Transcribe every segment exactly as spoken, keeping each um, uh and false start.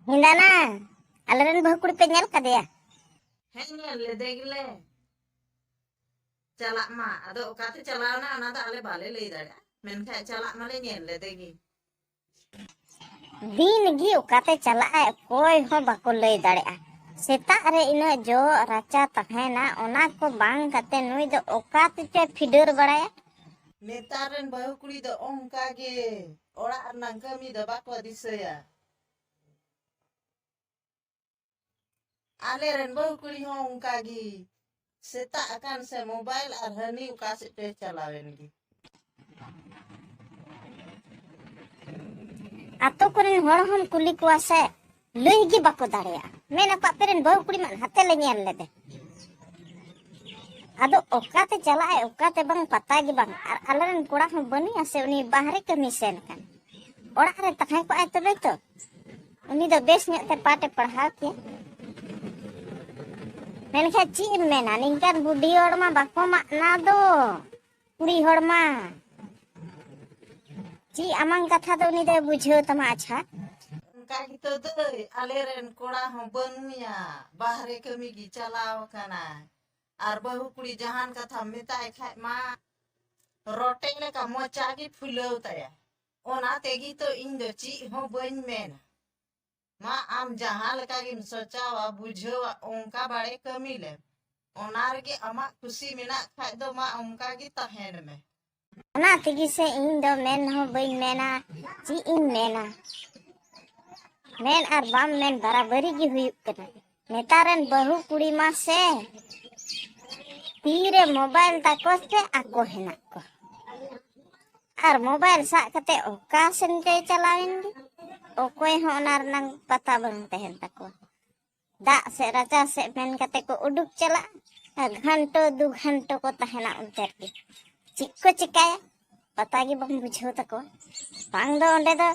ᱦᱤᱸᱫᱟᱱᱟ, ᱟᱞᱮᱨᱮᱱ ᱵᱟᱹᱦᱩ ᱠᱩᱲᱤ ᱯᱮ ᱧᱮᱞ ᱠᱟᱫᱮᱭᱟ? ᱦᱮᱸ, ᱧᱮᱞ ᱞᱮᱫᱮ ᱜᱮᱞᱮ᱾ ᱪᱟᱞᱟᱜ ᱢᱟ, ᱟᱫᱚ ᱚᱠᱟᱛᱮ ᱪᱟᱞᱟᱣᱱᱟ ᱚᱱᱟ ᱫᱚ ᱟᱞᱮ ᱵᱟᱞᱮ ᱞᱟᱹᱭ ᱫᱟᱲᱮᱭᱟᱜᱼᱟ, ᱢᱮᱱᱠᱷᱟᱱ ᱪᱟᱞᱟᱜ ᱢᱟᱞᱮ ᱧᱮᱞ ᱞᱮᱫᱮ ᱜᱮ᱾ ᱫᱤᱱ ᱜᱮ ᱚᱠᱟᱛᱮ ᱪᱟᱞᱟᱜᱼᱟᱭ, ᱚᱠᱚᱭ ᱦᱚᱸ ᱵᱟᱠᱚ ᱞᱟᱹᱭ ᱫᱟᱲᱮᱭᱟᱜᱼᱟ᱾ ᱥᱮᱛᱟᱜ ᱨᱮ ᱤᱱᱟᱹᱜ ᱡᱚᱜ ᱨᱟᱪᱟ ᱛᱟᱦᱮᱱᱟ, ᱚᱱᱟ ᱠᱚ ᱵᱟᱝ ᱠᱟᱛᱮ ᱱᱩᱭ ᱫᱚ ᱚᱠᱟ ᱛᱮᱪᱚᱭ ᱯᱷᱤᱰᱟᱹᱨ ᱵᱟᱲᱟᱭᱟ᱾ ᱱᱮᱛᱟᱨ ᱨᱮᱱ ᱵᱟᱹᱦᱩ ᱠᱩᱲᱤ ᱫᱚ ᱚᱱᱠᱟ ᱜᱮ, ᱚᱲᱟᱜ ᱨᱮᱱᱟᱜ ᱠᱟᱹᱢᱤ ᱫᱚ ᱵᱟᱠᱚ ᱫᱤᱥᱟᱹᱭᱟ᱾ ᱟᱞᱮ ᱨᱮᱱ ᱵᱟᱹᱦᱩ ᱠᱩᱲᱤ ᱦᱚᱸ ᱚᱱᱠᱟ ᱜᱮ, ᱥᱮᱛᱟᱜ ᱟᱠᱟᱱ ᱥᱮ ᱢᱳᱵᱟᱭᱤᱞ ᱟᱨ ᱦᱟᱹᱱᱤ ᱚᱠᱟ ᱥᱮᱫ ᱛᱮ ᱪᱟᱞᱟᱣᱮᱱ ᱜᱮ᱾ ᱟᱛᱳ ᱠᱚᱨᱮᱱ ᱦᱚᱲ ᱦᱚᱸᱢ ᱠᱩᱞᱤ ᱠᱚᱣᱟ ᱥᱮ, ᱞᱟᱹᱭ ᱜᱮ ᱵᱟᱠᱚ ᱫᱟᱲᱮᱭᱟᱜᱼᱟ᱾ ᱢᱮᱱ ᱟᱠᱚ, "ᱟᱯᱮ ᱨᱮᱱ ᱵᱟᱹᱦᱩ ᱠᱩᱲᱤ ᱢᱟ ᱦᱟᱛᱮ ᱞᱮ ᱧᱮᱞ ᱞᱮᱫᱮ᱾" ᱟᱫᱚ ᱚᱠᱟᱛᱮ ᱪᱟᱞᱟᱜ ᱟᱭ, ᱚᱠᱟᱛᱮ ᱵᱟᱝ, ᱯᱟᱛᱟ ᱜᱮ ᱵᱟᱝ᱾ ᱟᱨ ᱟᱞᱮᱨᱮᱱ ᱠᱚᱲᱟ ᱦᱚᱸ ᱵᱟᱹᱱᱩᱭᱟ ᱥᱮ, ᱩᱱᱤ ᱵᱟᱦᱨᱮ ᱠᱟᱹᱢᱤ ᱥᱮᱱ ᱠᱟᱱ᱾ ᱚᱲᱟᱜ ᱨᱮ ᱛᱟᱦᱮᱸ ᱠᱚᱜᱼᱟᱭ ᱛᱚᱵᱮ ᱛᱚ᱾ ᱩᱱᱤ ᱫᱚ ᱵᱮᱥ ᱧᱚᱜ ᱛᱮ ᱯᱟᱴ ᱮ ᱯᱟᱲᱦᱟᱣ ᱠᱮᱭᱟ᱾ ᱢᱮᱱᱠᱷᱟᱱ ᱪᱮᱫ ᱮᱢ ᱢᱮᱱᱟ, ᱱᱤᱝᱠᱟᱱ ᱵᱩᱰᱷᱤ ᱦᱚᱲ ᱢᱟ ᱵᱟᱠᱚ ᱢᱟᱜ ᱱᱟ ᱫᱚ᱾ ᱠᱩᱲᱤ ᱦᱚᱲ ᱢᱟ ᱪᱮᱫ ᱟᱢᱟᱝ ᱠᱟᱛᱷᱟ ᱫᱚ ᱩᱱᱤ ᱫᱚᱭ ᱵᱩᱡᱷᱟᱹᱣ ᱛᱟᱢᱟ? ᱟᱪᱪᱷᱟ, ᱚᱱᱠᱟ ᱜᱮᱛᱚ ᱫᱟᱹᱭ, ᱟᱞᱮᱨᱮᱱ ᱠᱚᱲᱟ ᱦᱚᱸ ᱵᱟᱹᱱᱩᱭᱟ, ᱵᱟᱦᱨᱮ ᱠᱟᱹᱢᱤ ᱜᱮ ᱪᱟᱞᱟᱣ ᱟᱠᱟᱱᱟᱭ᱾ ᱟᱨ ᱵᱟᱹᱦᱩ ᱠᱩᱲᱤ ᱡᱟᱦᱟᱱ ᱠᱟᱛᱷᱟᱢ ᱢᱮᱛᱟᱭ ᱠᱷᱟᱡ ᱢᱟ ᱨᱚᱴᱮ ᱞᱮᱠᱟ ᱢᱚᱪᱟ ᱜᱮ ᱯᱷᱩᱞᱟᱹᱣ ᱛᱟᱭᱟ᱾ ᱚᱱᱟ ᱛᱮᱜᱮ ᱛᱚ ᱤᱧ ᱫᱚ ᱪᱮᱫ ᱦᱚᱸ ᱵᱟᱹᱧ ᱢᱮᱱᱟ᱾ ᱢᱟ ᱟᱢ ᱡᱟᱦᱟᱸ ᱞᱮᱠᱟ ᱜᱮᱢ ᱥᱚᱪᱟᱣᱟ, ᱵᱩᱡᱷᱟᱹᱣᱟ, ᱚᱱᱠᱟ ᱵᱟᱲᱮ ᱠᱟᱹᱢᱤ ᱞᱮᱢ᱾ ᱚᱱᱟ ᱨᱮᱜᱮ ᱟᱢᱟᱜ ᱠᱩᱥᱤ ᱢᱮᱱᱟᱜ ᱠᱷᱟᱡ ᱫᱚ ᱢᱟ ᱚᱱᱠᱟ ᱜᱮ ᱛᱟᱦᱮᱱ ᱢᱮ᱾ ᱚᱱᱟ ᱛᱮᱜᱮ ᱥᱮ ᱤᱧ ᱫᱚ ᱢᱮᱱ ᱦᱚᱸ ᱵᱟᱹᱧ ᱢᱮᱱᱟ, ᱪᱮᱫ ᱤᱧ ᱢᱮᱱᱟ? ᱢᱮᱱ ᱟᱨ ᱵᱟᱢ ᱢᱮᱱ ᱵᱟᱨᱟᱵᱟᱹᱨᱤ ᱜᱮ ᱦᱩᱭᱩᱜ ᱠᱟᱱᱟ᱾ ᱱᱮᱛᱟᱨ ᱨᱮᱱ ᱵᱟᱹᱦᱩ ᱠᱩᱲᱤ ᱢᱟ ᱥᱮ ᱛᱤᱨᱮ ᱢᱳᱵᱟᱭᱤᱞ ᱛᱟᱠᱚ ᱥᱮ ᱟᱠᱚ ᱦᱮᱱᱟᱜ ᱠᱚ᱾ ᱟᱨ ᱢᱳᱵᱟᱭᱤᱞ ᱥᱟᱵ ᱠᱟᱛᱮ ᱚᱠᱟ ᱥᱮᱱ ᱪᱚᱭ ᱪᱟᱞᱟᱣᱮᱱ ᱜᱮ, ᱚᱠᱚᱭ ᱦᱚᱸ ᱚᱱᱟ ᱨᱮᱱᱟᱝ ᱯᱟᱛᱟ ᱵᱟᱝ ᱛᱟᱦᱮᱱ ᱛᱟᱠᱚᱣᱟ᱾ ᱫᱟᱜ ᱥᱮᱫ ᱨᱟᱪᱟ ᱥᱮᱫ ᱢᱮᱱ ᱠᱟᱛᱮ ᱠᱚ ᱩᱰᱩᱠ ᱪᱟᱞᱟᱜᱼᱟ, ᱟᱨ ᱜᱷᱟᱱᱴᱚ ᱫᱩ ᱜᱷᱟᱱᱴᱚ ᱠᱚ ᱛᱟᱦᱮᱱᱟ ᱚᱱᱛᱮ ᱨᱮᱜᱮ᱾ ᱪᱮᱫ ᱠᱚ ᱪᱤᱠᱟᱹᱭᱟ, ᱯᱟᱛᱟ ᱜᱮ ᱵᱟᱝ ᱵᱩᱡᱷᱟᱹᱣ ᱛᱟᱠᱚᱣᱟ᱾ ᱵᱟᱝ ᱫᱚ ᱚᱸᱰᱮ ᱫᱚ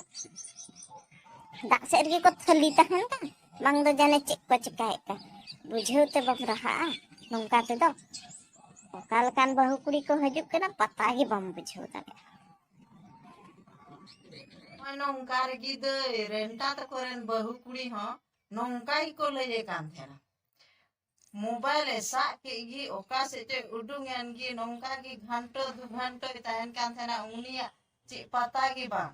ᱫᱟᱜ ᱥᱮᱫ ᱨᱮᱜᱮ ᱠᱚ ᱛᱷᱟᱹᱞᱤ ᱛᱟᱦᱮᱱ ᱠᱟᱱ, ᱵᱟᱝ ᱫᱚ ᱡᱟᱱᱮ ᱪᱮᱫ ᱠᱚ ᱪᱤᱠᱟᱹᱭᱮᱫ ᱠᱟᱱ᱾ ᱵᱩᱡᱷᱟᱹᱣ ᱛᱮ ᱵᱟᱢ ᱨᱟᱦᱟᱜᱼᱟ ᱱᱚᱝᱠᱟ ᱛᱮᱫᱚ᱾ ᱚᱠᱟ ᱞᱮᱠᱟᱱ ᱵᱟᱹᱦᱩ ᱠᱩᱲᱤ ᱠᱚ ᱦᱤᱡᱩᱜ ᱠᱟᱱᱟ, ᱯᱟᱛᱟ ᱜᱮ ᱵᱟᱢ ᱵᱩᱡᱷᱟᱹᱣ ᱫᱟᱲᱮᱭᱟᱜᱼᱟ᱾ ᱱᱚᱜᱼᱚᱭ ᱱᱚᱝᱠᱟ ᱨᱮᱜᱮ ᱫᱟᱹᱭ, ᱨᱮᱱᱴᱟ ᱛᱟᱠᱚ ᱨᱮᱱ ᱵᱟᱹᱦᱩ ᱠᱩᱲᱤ ᱦᱚᱸ ᱱᱚᱝᱠᱟ ᱜᱮᱠᱚ ᱞᱟᱹᱭᱮ ᱠᱟᱱ ᱛᱟᱦᱮᱱᱟ᱾ ᱢᱳᱵᱟᱭᱤᱞ ᱮ ᱥᱟᱵ ᱠᱮᱫ ᱜᱮ, ᱚᱠᱟ ᱥᱮᱫ ᱪᱚᱭ ᱩᱰᱩᱝ ᱮᱱ ᱜᱮ, ᱱᱚᱝᱠᱟ ᱜᱮ ᱜᱷᱟᱱᱴᱚ ᱫᱩ ᱜᱷᱟᱱᱴᱚᱭ ᱛᱟᱦᱮᱱ ᱠᱟᱱ ᱛᱟᱦᱮᱱᱟ, ᱩᱱᱤᱭᱟᱜ ᱪᱮᱫ ᱯᱟᱛᱟ ᱜᱮ ᱵᱟᱝ᱾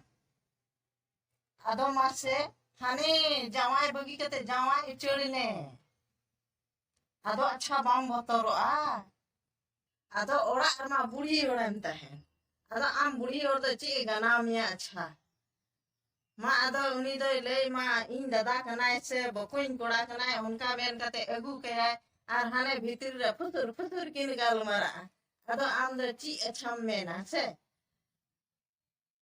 ᱟᱫᱚ ᱢᱟᱥᱮ, ᱦᱟᱱᱮ ᱡᱟᱶᱟᱭ ᱵᱟᱹᱜᱤ ᱠᱟᱛᱮ ᱡᱟᱶᱟᱭ ᱩᱪᱟᱹᱲ ᱮᱱᱮ᱾ ᱟᱫᱚ ᱟᱪᱪᱷᱟ, ᱵᱟᱢ ᱵᱚᱛᱚᱨᱚᱜᱼᱟ? ᱟᱫᱚ ᱚᱲᱟᱜ ᱨᱮᱢᱟ ᱵᱩᱲᱦᱤ ᱦᱚᱲᱮᱢ ᱛᱟᱦᱮᱱ, ᱟᱫᱚ ᱟᱢ ᱵᱩᱲᱦᱤ ᱦᱚᱲ ᱫᱚ ᱪᱮᱫ ᱮ ᱜᱟᱱᱟᱣ ᱢᱮᱭᱟ? ᱟᱪᱪᱷᱟ, ᱢᱟ ᱟᱫᱚ ᱩᱱᱤ ᱫᱚᱭ ᱞᱟᱹᱭ ᱢᱟ, ᱤᱧ ᱫᱟᱫᱟ ᱠᱟᱱᱟᱭ ᱥᱮ ᱵᱚᱠᱚᱧ ᱠᱚᱲᱟ ᱠᱟᱱᱟᱭ, ᱚᱱᱠᱟ ᱢᱮᱱ ᱠᱟᱛᱮ ᱟᱹᱜᱩ ᱠᱟᱭᱟᱭ, ᱟᱨ ᱦᱟᱱᱮ ᱵᱷᱤᱛᱤᱨ ᱨᱮ ᱯᱷᱩᱥᱩᱨ ᱯᱷᱩᱥᱩᱨ ᱠᱤᱱ ᱜᱟᱞᱢᱟᱨᱟᱜᱼᱟ᱾ ᱟᱫᱚ ᱟᱢ ᱫᱚ ᱪᱮᱫ ᱟᱪᱪᱷᱟᱢ ᱢᱮᱱᱟ ᱥᱮ?